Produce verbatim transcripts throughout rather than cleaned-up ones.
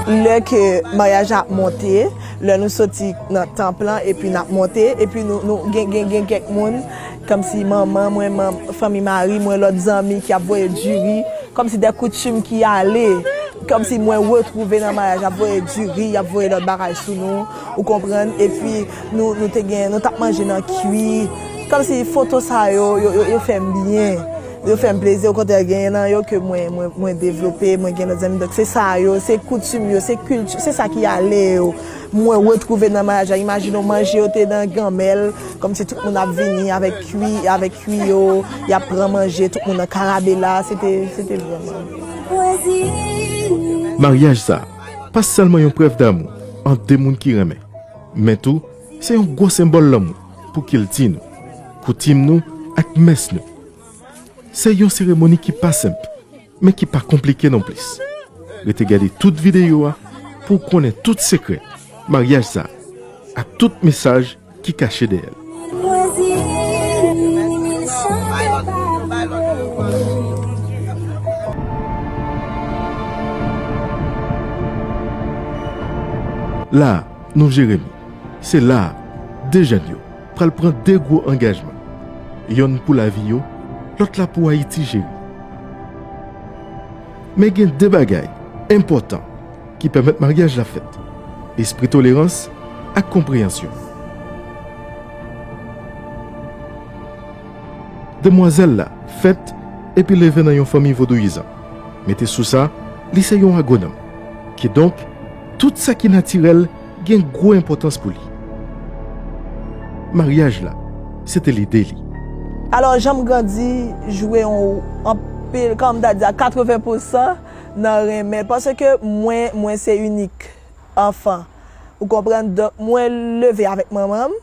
Lè ke maryaj la ap monte, lè nou soti nan tanp lan epi n ap monte, epi nou, nou gen, gen, gen kèk moun, kòmsi manman mwen, manm, fanmi mari mwen, lòt zanmi ki ap voye diri, kòmsi de koutim ki ale, kòmsi mwen retwouve nan maryaj, ap voye diri, ap voye lòt bagay sou nou, ou konprann? Epi nou, nou te gen, nou t ap manje nan kwi, kòmsi foto sa yo, yo, yo, yo fè m byen. Yo fè m plezi, okontrè, genyen nan yo ke mwen, mwen, mwen devlope, mwen gen lòt zanmi. Donk, se sa yo, se koutim yo, se kilti, se sa ki ale yo. Mwen retwouve nan maryaj la. Imajine w, manje yo te nan ganmèl, kòmsi tout moun ap vini avèk kwi, avèk kwi yo, y ap pran manje, tout moun nan karabela, se te, se te vrèman. Maryaj sa a pa sèlman yon prèv damou ant de moun ki renmen, men tou se yon gwo senbòl lanmou pou kilti nou, koutim nou ak mès nou. Se yon seremoni ki pa senp, men ki pa konplike nonplis. Rete gade tout videyo a pou w konnen tout sekrè maryaj sa a ak tout mesaj ki kache dèyè l. La a, nou Jeremi. Se la a, de jèn yo pral pran de gwo angajman. Yonn pou lavi yo, lòt la pou Ayiti cheri. Men gen de bagay enpòtan ki pèmèt maryaj la fèt, espri tolerans ak konpreyansyon. Demwazèl la fèt epi leve nan yon fanmi vodouyizan. Mete sou sa, li se yon agwonòm. Kidonk, tout sa ki natirèl gen gwo enpòtans pou li. Maryaj la, se te lide li. Alò, jan m grandi, jwe yon anpil, kòm m ta di a katreven pousan nan renmen l, paske mwen, mwen se inik anfan. Ou konprann? Donk, mwen leve avèk manman m.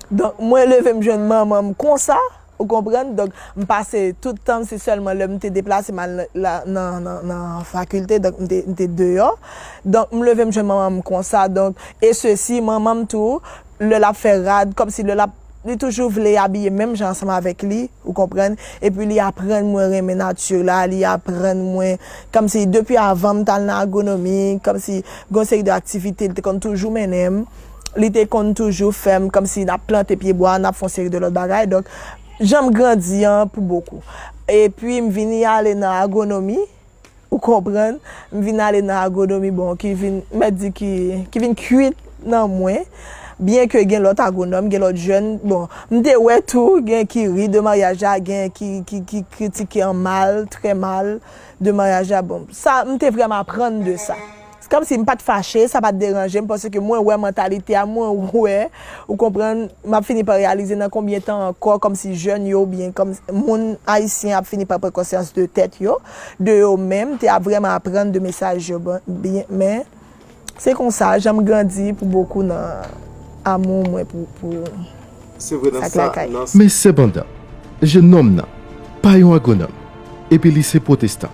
Donk, mwen leve m jwenn manman m konsa. Ou konprann? Donk, m pase tout tan m, se sèlman lè m te deplase m al la, nan, nan, nan fakilte, donk m te, m te deyò. Donk, m leve m jwenn manman m konsa. Donk, e sesi, manman m tou, lè l ap fè rad, kòmsi lè l ap, li toujou vle abiye menm jan ansanm avèk li, ou konprann? Epi li aprann mwen renmen nati la, li aprann mwen, kòmsi depi avan m t al nan agwonomi, kòmsi gen yon seri de aktivite li te konn toujou mennen m. Li te konn toujou fè m kòmsi n ap plante pyebwa, n ap fè yon seri de lòt bagay. Donk, jan m grandi an pou bokou. Epi m vini ale nan agwonomi, ou konprann, m vin ale nan agwonomi, bon, ki vin, mèt di ki, ki vin kwit nan mwen. Byen ke gen lòt agwonòm, gen lòt jèn, bon, m te wè tou, gen ki ri de maryaj la, gen ki, ki, ki kritike an mal, trè mal de maryaj la. Bon, sa, m te vrèman aprann de sa. Se kòmsi m pa t fache, sa pa t deranje m, paske mwen wè mantalite a, mwen wè, ou konprann, m ap fini pa reyalize nan konbyen tan ankò, kòmsi jèn yo, oubyen kòm moun ayisyen ap fini pa pran konsyans de tèt yo, de yo menm, te ap vrèman aprann de mesaj yo, bon, byen, men se konsa, jan m grandi pou bokou nan amou mwen pou, pou Se vre nan sa k sa, lakay. Nan Men sepandan, jennonm nan pa yon agwonòm, epi li se pwotestan.